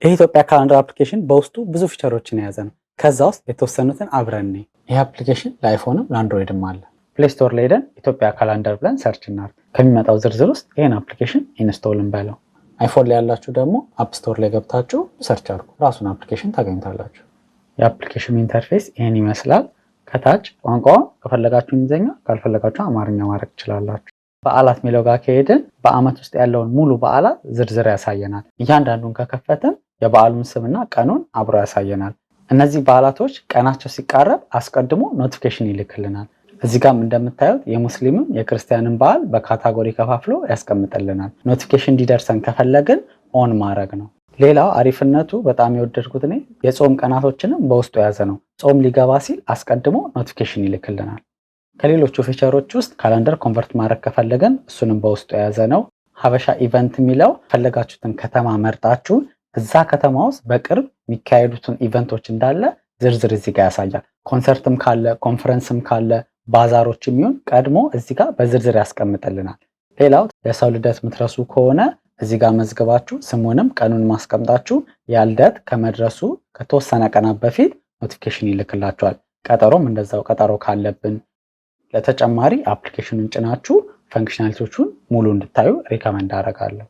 የኢትዮጵያ calendar application በውስጡ ብዙ feature ኦችን የያዘ ነው። ከዛ ውስጥ የተወሰኑትን አብረን እንይ። ይህ application ለአይፎንም ለአንድሮይድም አለ። Play Store ላይ ሄደን ኢትዮጵያ calendar ብለን search እናድርግ። ከሚመጣው ዝርዝር ውስጥ ይህን application install እንበለው። አይፎን ላይ ያላችሁ ደግሞ App Store ላይ ገብታችሁ search አድርጉ። ራሱን application ታገኙታላችሁ። የ application ኑ interface ይህን ይመስላል። ከታች ቋንቋውን ከፈለጋችሁ እንግሊዝኛ፣ ካልፈለጋችሁ አማርኛ ማድረግ ትችላላችሁ። በዓላት የሚለው ጋር ከሄድን በዓመት ውስጥ ያለውን ሙሉ በዓላት ዝርዝር ያሳየናል። እያንዳንዱን ከከፈትን የበዓሉን ስምና ቀኑን አብሮ ያሳየናል። እነዚህ በዓላቶች ቀናቸው ሲቃረብ አስቀድሞ notification ይልክልናል። እዚህ ጋም እንደምታዩት የሙስሊምም የክርስቲያንን በዓል በ category ከፋፍሎ ያስቀምጥልናል። Notification እንዲደርሰን ከፈለግን on ማድረግ ነው። ሌላው አሪፍነቱ በጣም የወደድኩት እኔ የጾም ቀናቶችንም በውስጡ የያዘ ነው። ጾም ሊገባ ሲል አስቀድሞ notification ይልክልናል። ከሌሎቹ feature ኦች ውስጥ calendar convert ማድረግ ከፈለግን እሱንም በውስጡ የያዘ ነው። ሀበሻ event የሚለው ፈለጋችሁትን ከተማ መርጣችሁ እዛ ከተማ ውስጥ በቅርብ የሚካሄዱትን event ኦች እንዳለ ዝርዝር እዚህ ጋር ያሳያል። ኮንሰርትም ካለ፣ ኮንፈረንስም ካለ፣ ባዛሮች የሚሆን ቀድሞ እዚህ ጋር በዝርዝር ያስቀምጥልናል። ሌላው የሰው ልደት የምትረሱ ከሆነ እዚህ ጋር መዝግባችሁ ስሙንም ቀኑን ማስቀምጣችሁ ያ ልደት ከመድረሱ ከተወሰነ ቀናት በፊት notification ይልክላችኋል። ቀጠሮም እንደዛው ቀጠሮ ካለብን። ለተጨማሪ application ኑን ጭናችሁ functionality ዎቹን ሙሉ እንድታዩ recommend አደርጋለሁ።